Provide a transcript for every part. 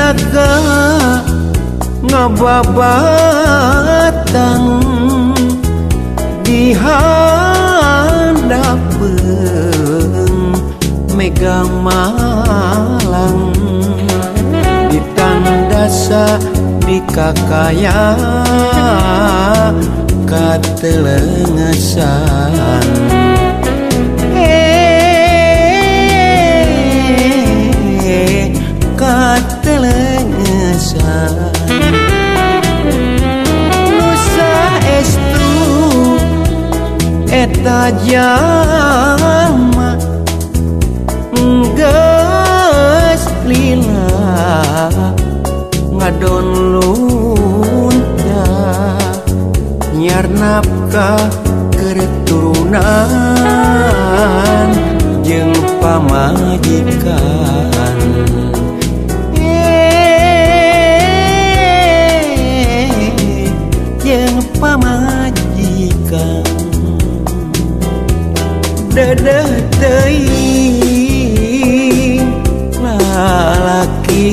Cilaka ngababatang di handapeun mega malang ditandasa di kakaya katelengesan. Katelengesan Nusa estu eta jalma geus lila ngadon lunta nyiar nafkah keturunan jeung pamajikan. Jeung pamajikan dedeh teuing lalaki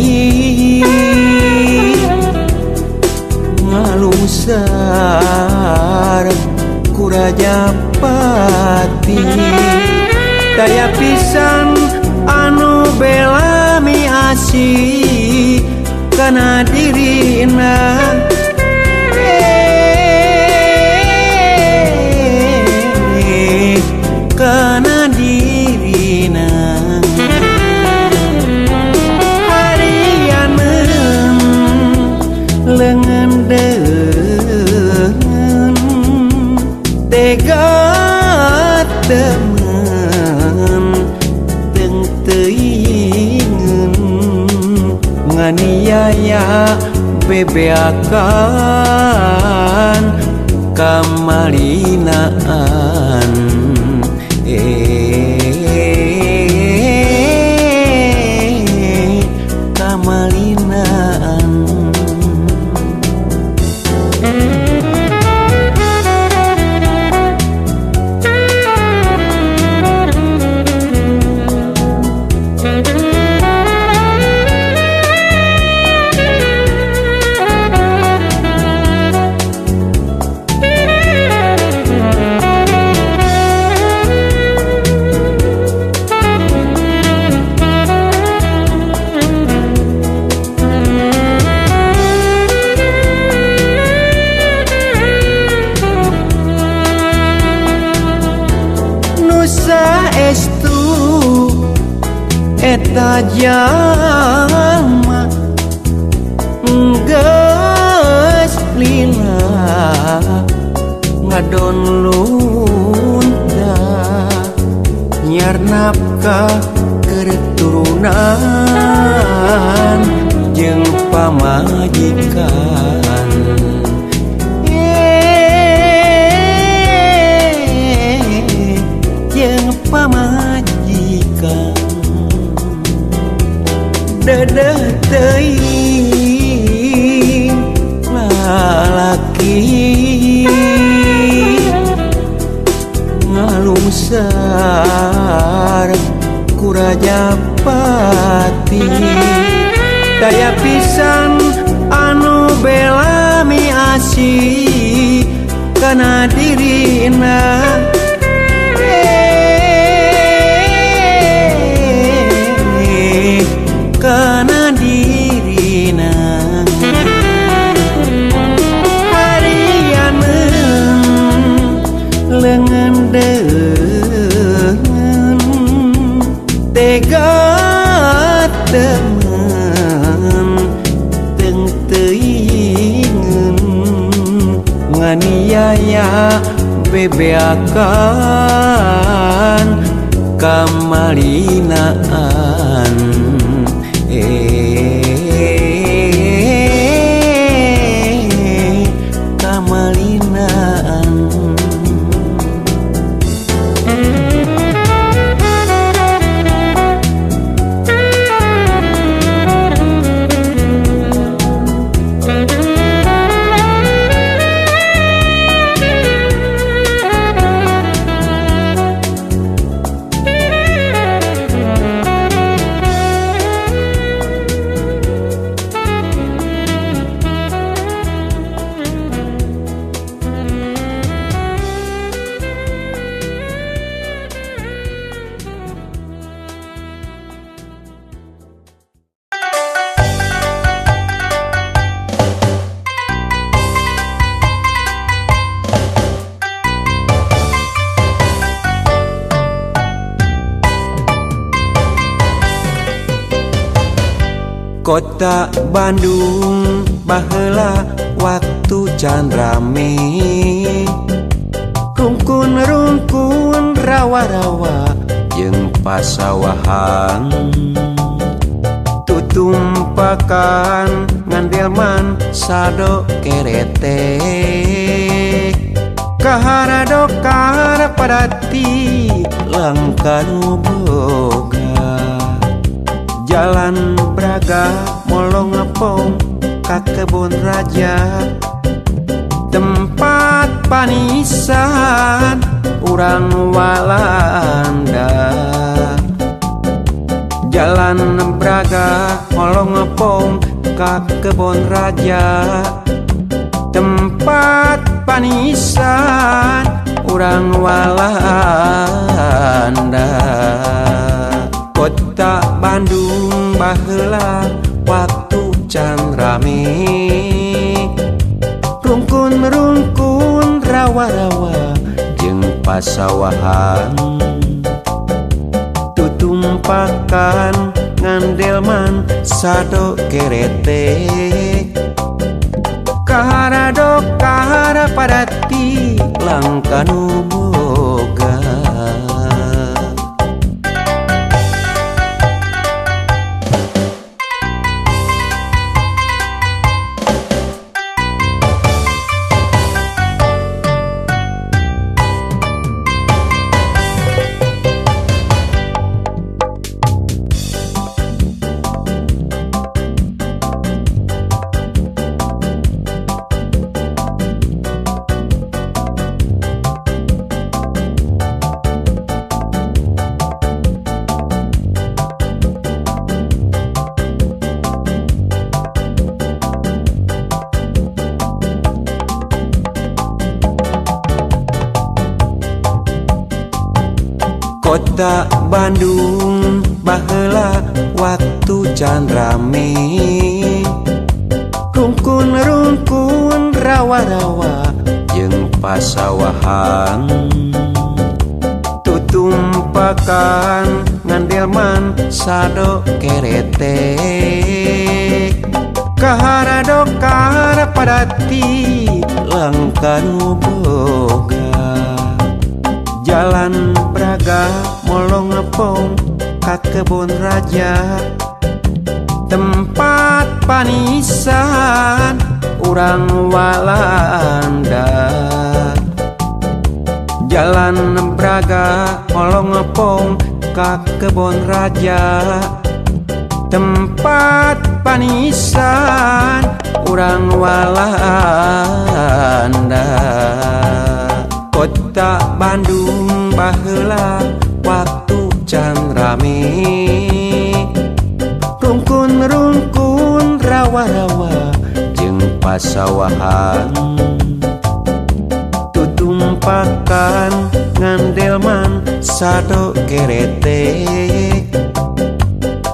ngalungsar ku Rajapati daya pisan anu belami asih kana dirina. Kana dirina harian lengan deungeun tega temen teung teuingeun nganiaya bebeakan kamalinaan. Kamalinaan. Nusa estu eta jalma geus lila ngadon lunta nyiar nafkah keturunan jeung pamajikan. Jeung pamajikan dedeh teuing lalaki ngalungsar ku Rajapati daya pisan anu belami asih kana dirina. Kana dirina harian lengan deungeun tega temen teung teuingeun nganiaya bebeakan kamalinaan. Kamalinaan. Kota Bandung baheula waktu can rame, rungkun-rungkun rawa-rawa jeung pasawahan, tutumpakan ngandelman sado kerete, kaharadokar padati langka nu boga. Jalan Braga molong ngepong ka kebun raja, tempat panisan urang Walanda. Jalan Braga molong ngepong ka kebun raja, tempat panisan urang Walanda. Kota Bandung baheula waktu can rame, rungkun-rungkun rawa-rawa jeung pasawahan, tutumpakan ngandelman sado kerete, kaharadokar padati langka nu boga. Kota Bandung baheula waktu can rame, rungkun-rungkun rawa-rawa jeung pasawahan, tutumpakan ngandelman sado kerete, kaharadokar padati langka nu boga. Jalan Braga molong ngepong ka kebun raja, tempat panisan urang Walanda. Jalan Braga molong ngepong ka kebun raja, tempat panisan urang Walanda. Kota Bandung baheula waktu can rame, rungkun-rungkun rawa-rawa jeung pasawahan, tutumpakan ngandelman sado kerete,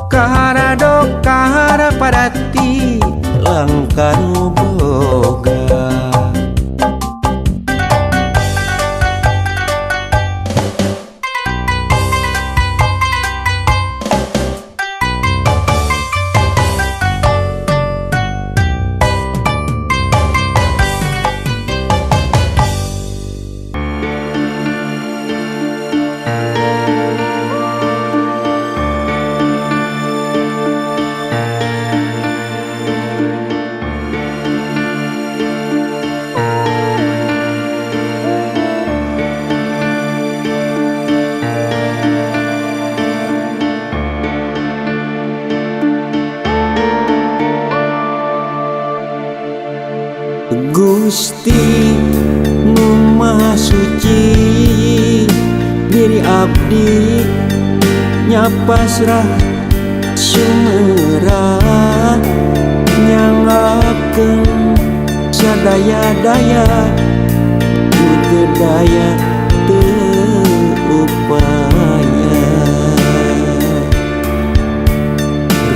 kaharadokar padati langka nu boga. Gusti nu Maha Suci, diri abdi nya pasrah sumerah, nyanggakeun sadaya-daya nu teu daya teu upaya.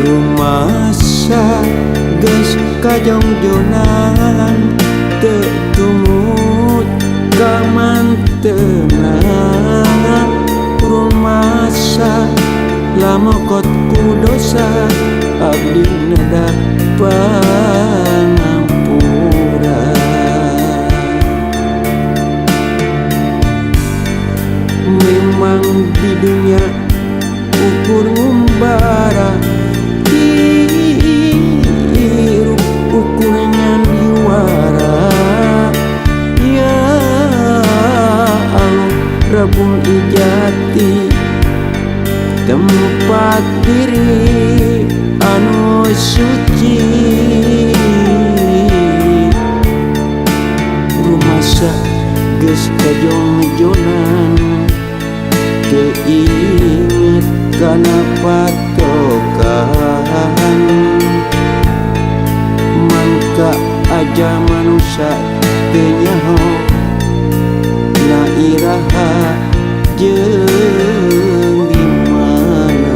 Rumasa geus kajongjonan, teu tumut kamantenan, rumasa lamokot ku dosa abdi. suci. Rumasa geus kajongjonan teu inget kana patokan. Mangka aja manusia teu nyaho na iraha jeung di mana.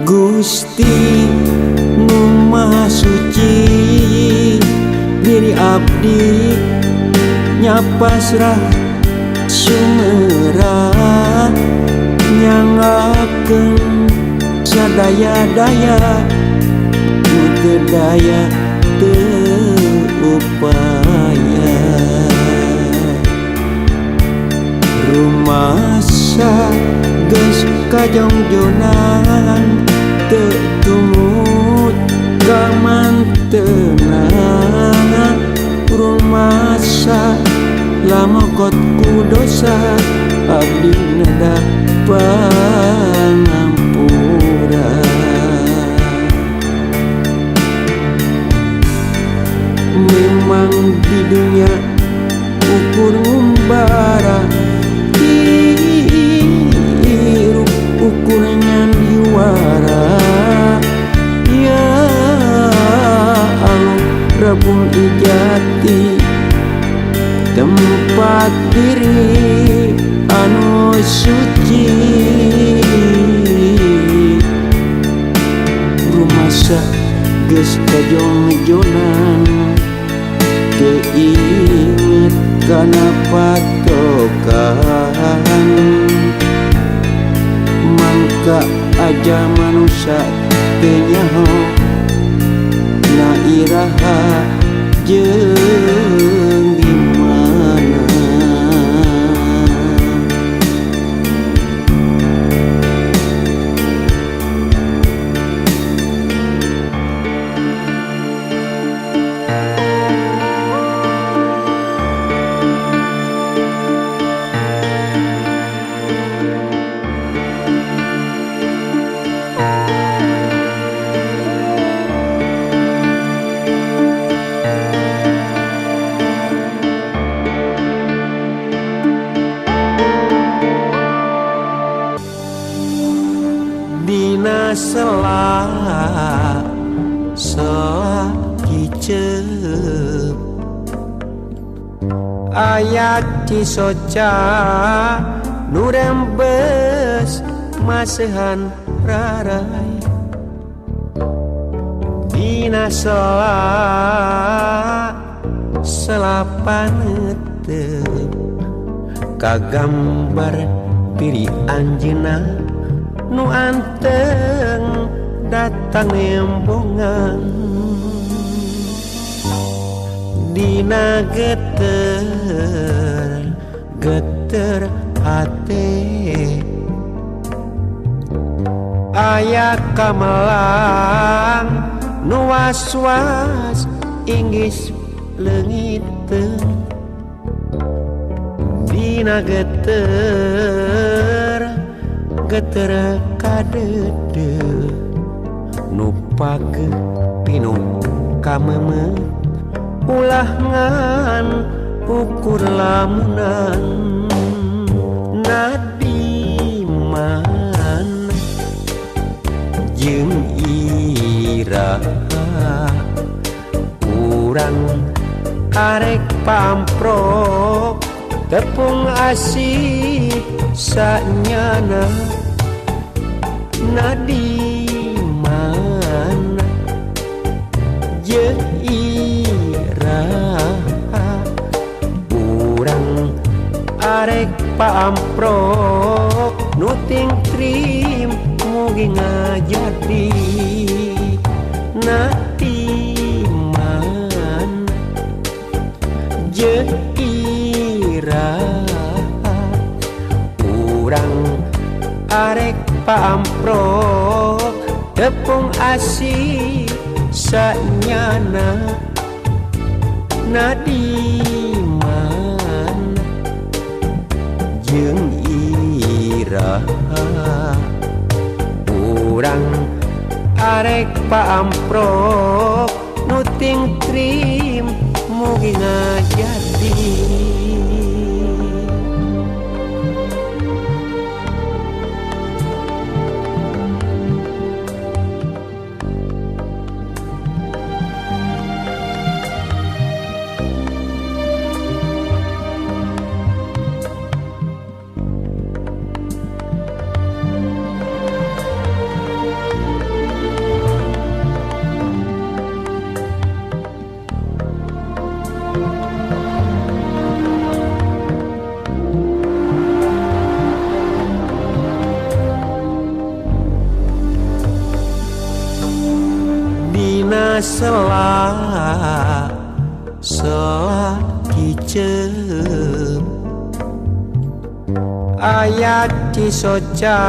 Gusti nu Maha Suci, diri abdi nya pasrah sumerah, nyangakeun sadaya-daya nu teu daya teu upaya. Rumasa geus kajongjonan teu tumut ka mantenan. Rumasa lamokot ku dosa abdi neda pangampura. Memang di dunia ukur ngumbara, hirup ukur nyandiwara. Ya Allah Rabbul Ijati, tempat diri anu suci. Rumasa geus kajongjonan teu inget kana patokan. Mangka aja manusia teu nyaho na iraha jeung di mana. Dina sela sela kicep ayat cisoca nu rembes masehan rarai. Dina sela sela panetep kagambar diri anjeunna nu anteng datang nembongan. Dina geter geter hate aya kamelang nu was-was inggis leungiteun. Dina geter geter kadede nu pageuh pinuh kameumeuh ulah ngan ukur lamunan. Nadiman jeung iraha urang arek pamprok tepung asih sanyana. Nadiman jeung iraha urang arek pamprok nu ting trim mugi ngajadi natiman jeung iraha urang arek paamprok tepung asih sanyana nadiman jeung iraha urang arek paamprok nu ting trim mugi ngajadi. Dina sela sela kicep aya cisoca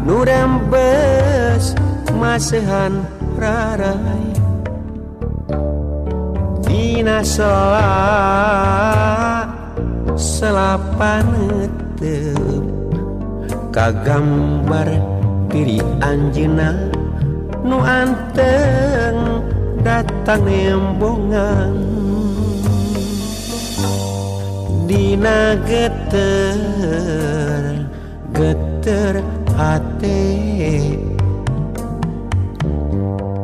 nu rembes masehan rarai. Dina sela sela panetep kagambar diri anjeunna nu anteng datang nembongan. Dina geter geter hate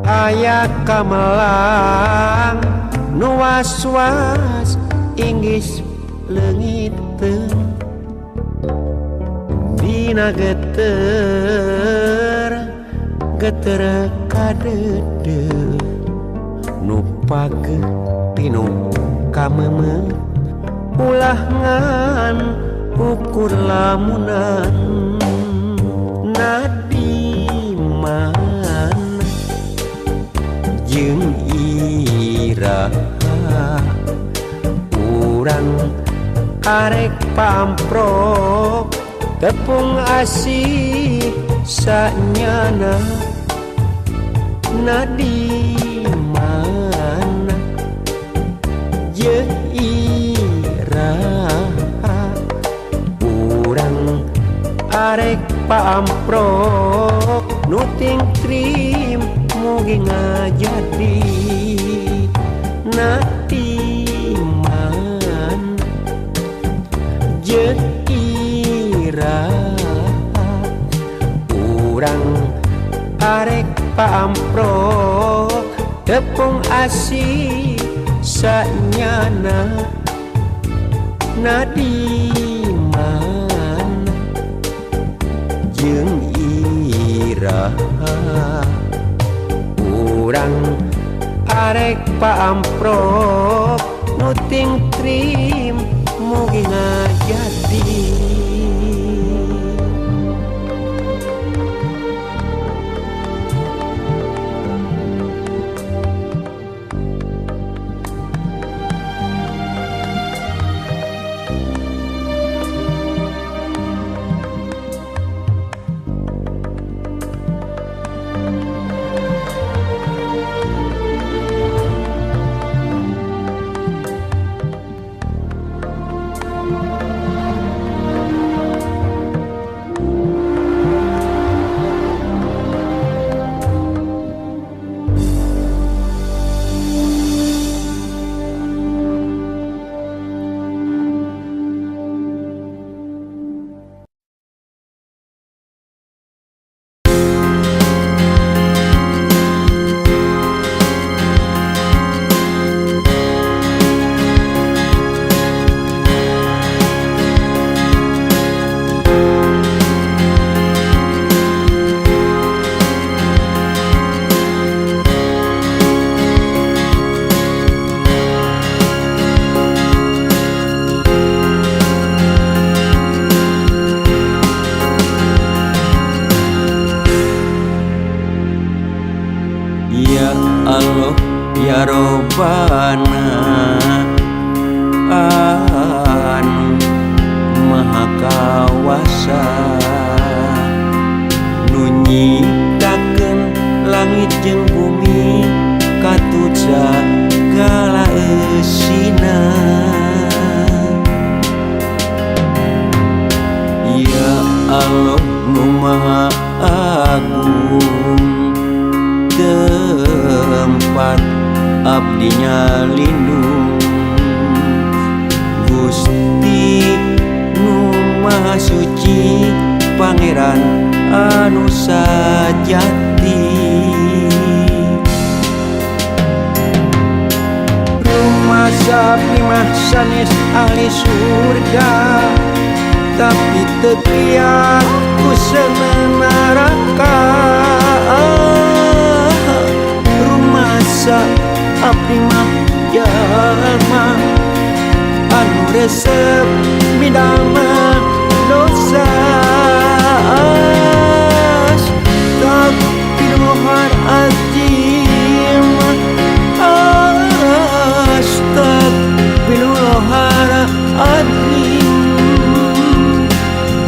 aya kamelang nu was-was inggis leungiteun. Dina geter geter kadede nu pageuh tinu kameumeut ulah ngan ukur lamunan. Nadiman jeung iraha urang arek paamprok tepung asih sanyana nadiman jeung iraha urang arek paamprok nu ting trim mugi ngajadi natiman jeung iraha urang arek paamprok tepung asih sanyana nadiman jeung iraha urang arek paamprok nu ting trim mugi ngajadi. Allah nu Maha Agung, tempat abdinya lindung. Gusti nu Maha Suci, Pangeran anu sajati. Rumasa abdi mah sanes ahli surga, tapi teu kiat ku seuneu neraka. Rumasa abdi mah jalma anu resep midamel dosa. Astagfirullahaladzim, astagfirullahaladzim.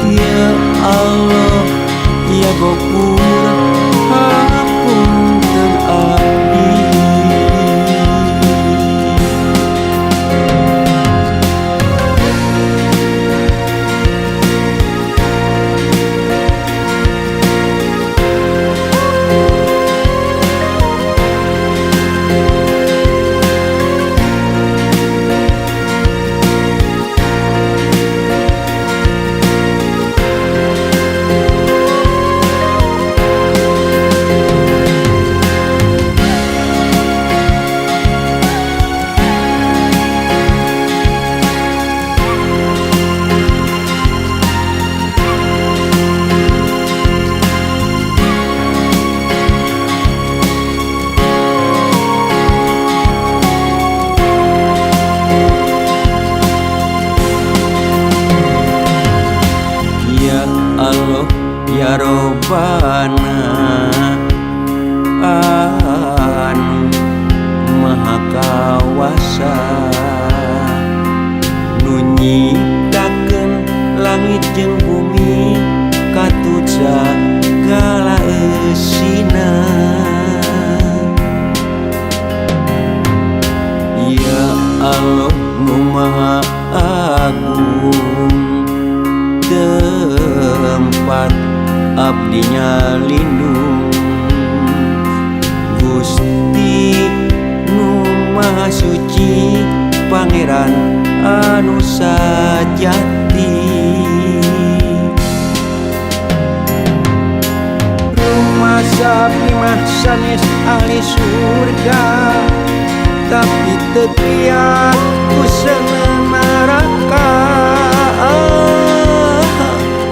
Ya Allah, ya Ghafur, hapunten abdi. Ya Allah, ya Robbana, anu Maha Kawasa, nu nyiptakeun langit jeung bumi katut sagala eusina. Ya Allah nu Maha Agung, tempat abdinya lindung. Gusti nu Maha Suci, Pangeran anu sajati. Rumasa abdi mah sanes ahli surga, tapi teu kiat ku seuneu neraka.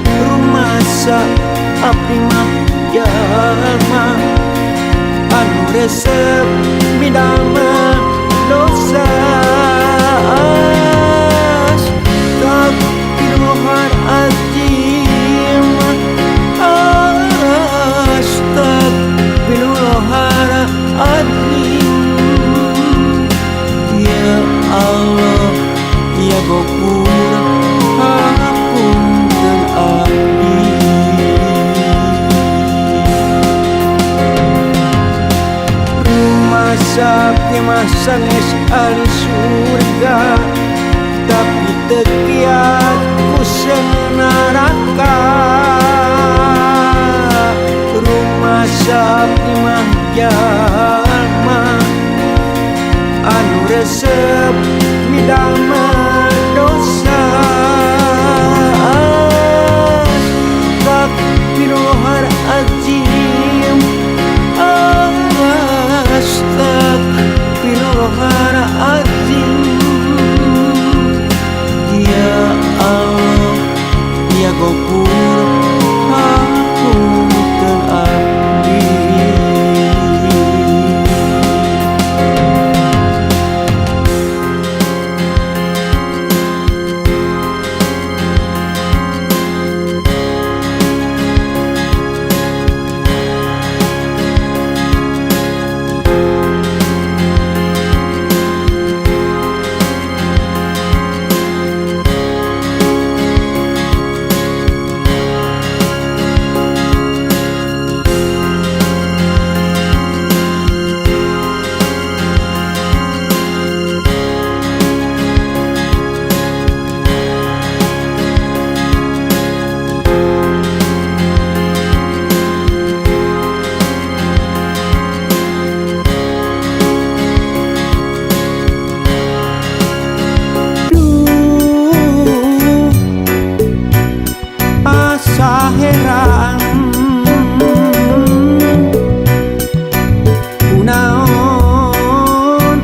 Rumasa abdi mah jalma anu resep midamel dosa. Astagfirullahaladzim, astagfirullahaladzim. Ya Allah, ya Ghafur, hapunten abdi. Rumasa abdi mah sanes ahli surga, tapi teu kiat ku seuneu neraka. Rumasa abdi mah jalma anu resep midamel dosa. Astagfirullahaladzim, astagfirullahaladzim. Ya Asa heran kunaon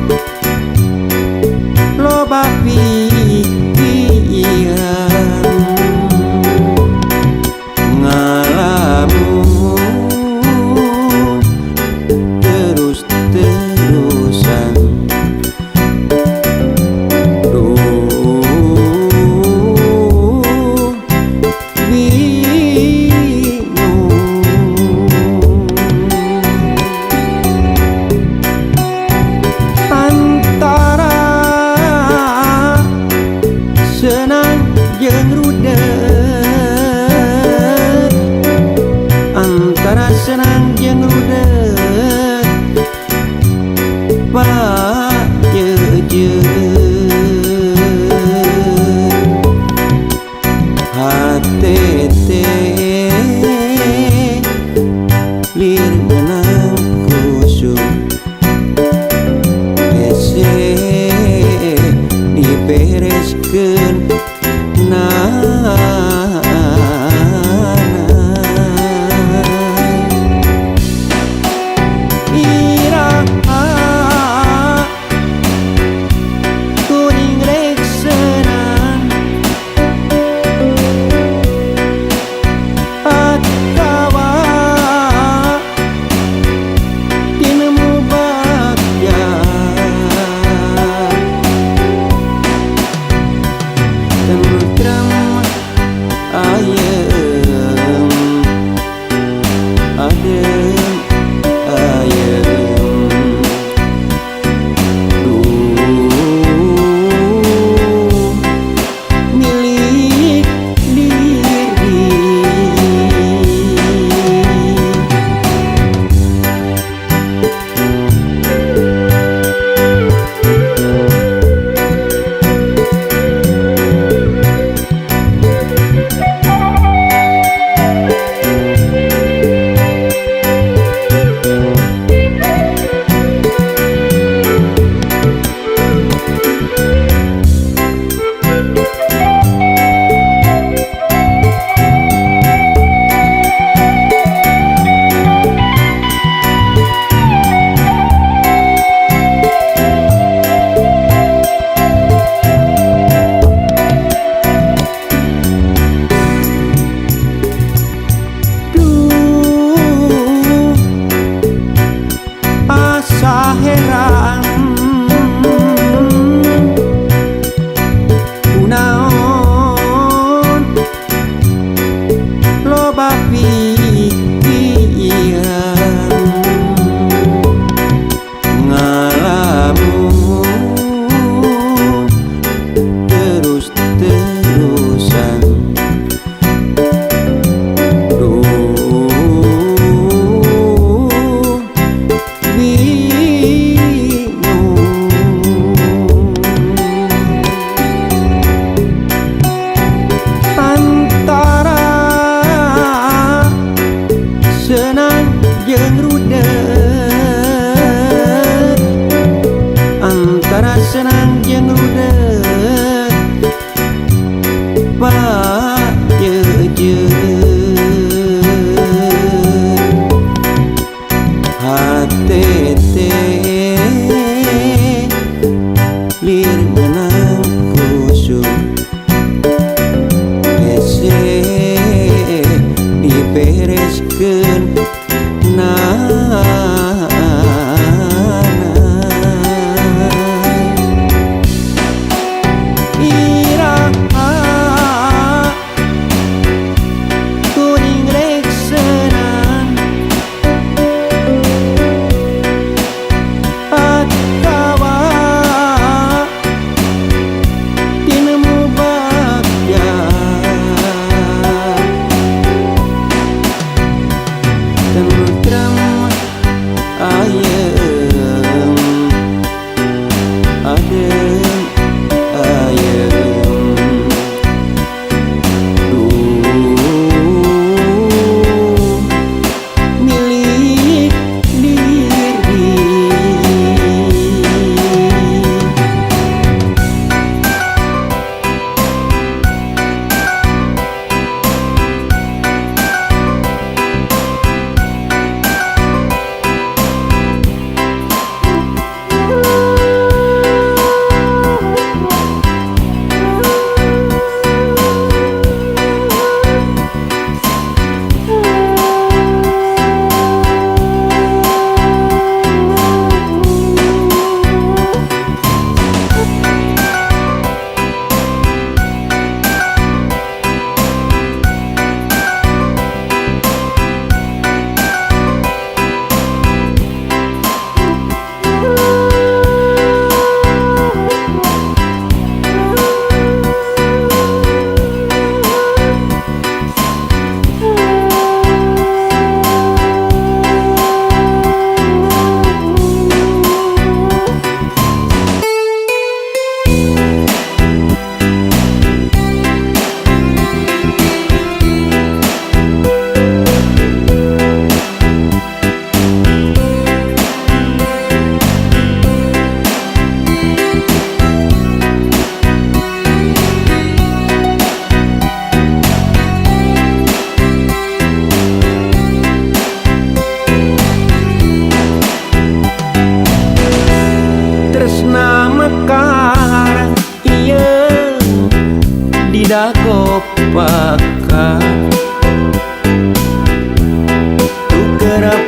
loba pikiran ngalamun terus-terusan. Duh, bingung antara senang jeung rudet, antara senang jeung rudet pajeujeuh hate teh lir meunang kusuk hese dibereskeun nana. Iraha kuring rek senang atawa tinemu bagja, tentrem ayem adem ayem. Duh, milik diri. Duh, asa heran kunaon loba pikiran ngalamun terus-terusan. Duh, bingung antara senang jeung rudet, antara senang jeung rudet pajeujeuh hate teh lir meunang kusuk hese dibereskeun nana. Iraha kuring rek senang atawa tinemu bagja, tentrem.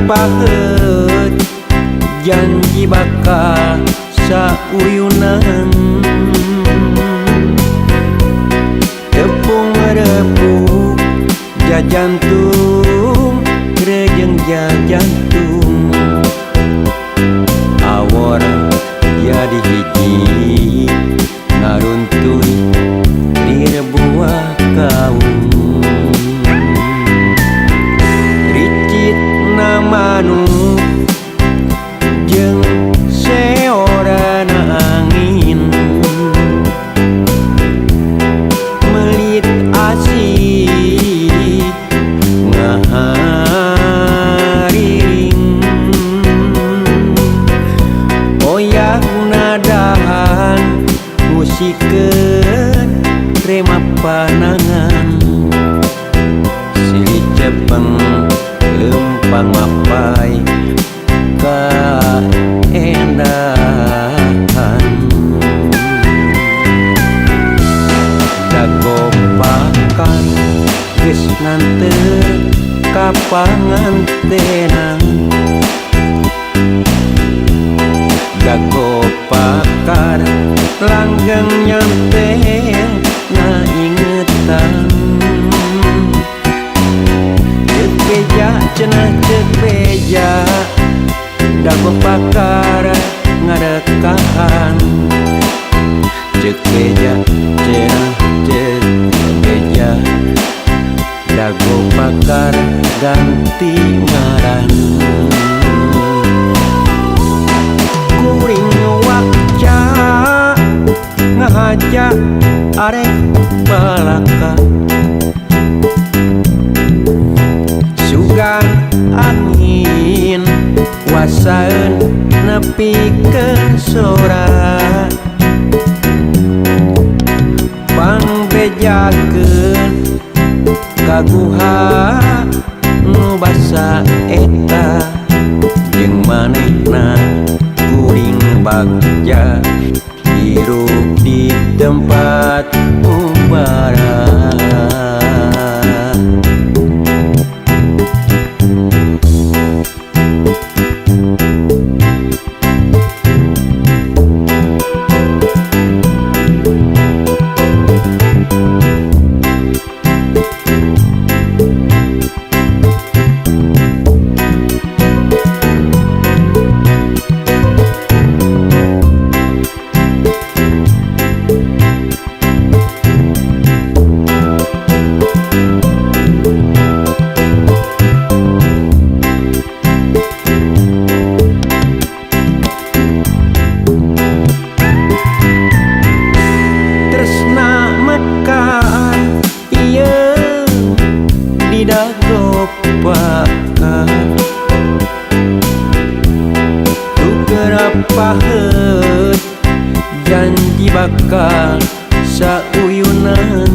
pahet janji bakal sauyunan. Tepung repuk jajantung rejeng jajantung awor jadi hiji ngaruntuy lir buah kaum. Ricit manuk jeung seorana angin melit asih ngahariring oyah nadahan musikeun rema panangan silih cepeng lempang mapai kaendahan. Dago pakar geus nganteur ka pangantenan. Dago pakar langgeng nyantel na ingetan. Ceuk beja cenah ceuk beja dago pakar ngarekahan. Ceuk beja cenah ceuk beja dago pakar ganti ngaran. Kuring wakca ngahaja arek balaka sugan angin wasaeun nepikeun sora pangbejakeun ka guha nu basa eta jeung manehna kuring bagja hirup di tempat umbara. Tresna mekar ieu di dago pakar tuker paheut janji bakal sauyunan.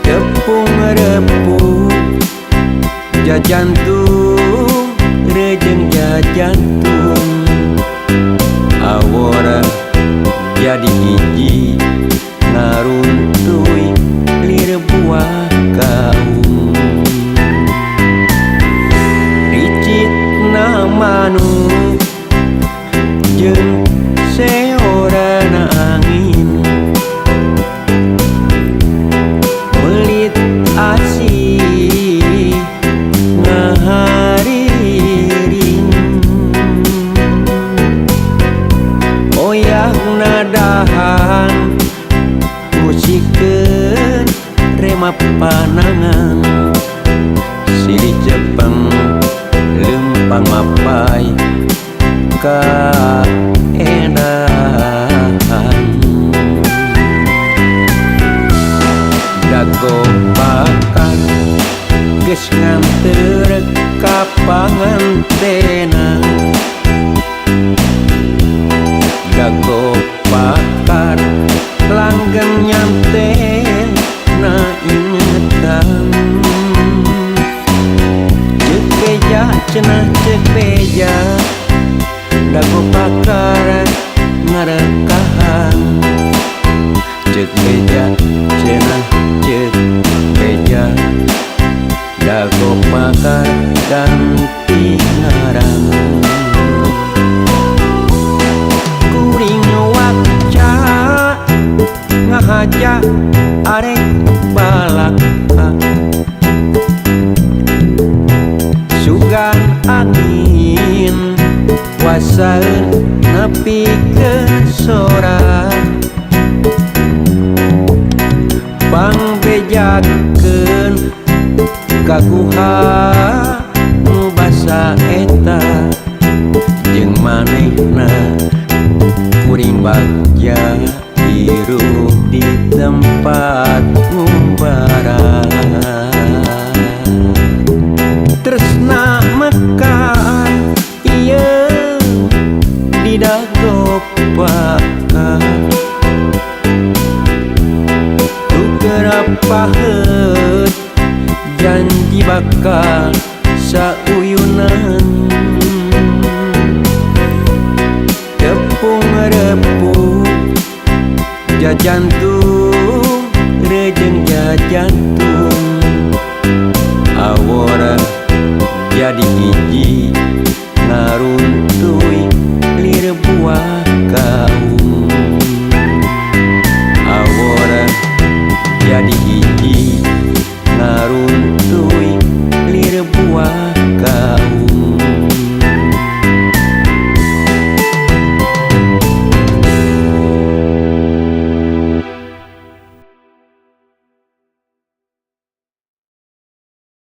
Tepung repuk jajantung rejeng jajantung awora jadi hiji ngaruntuy lir buah kaum. Ricit na manuk jeung seorana angin melit asih ngahariring oyah nadahan musikeun rema panangan silih cepeng lempang mapai kaendahan. Dago pakar geus nganteur ka pangantenan. Dago pakar langgeng nyantel na ingetan. Ceuk beja cenah ceuk beja dago pakar ngarekahan. Ceuk beja cenah ceuk beja dago pakar. Bakal ganti ngaran. Kuring wakca ngahaja arek balaka, sugan angin wasaeun nepikeun sora. Pangbejakeun ka guha nu basa eta jeung manehna kuring bagja hirup di tempat ngumbara. Tresna mekar ieu di dagopakan, tuker paheut janji bakal sauyunan. Tepung repuk jajantung rejeng jajantung, awora jadi hiji ngaruntuy lir buah kau.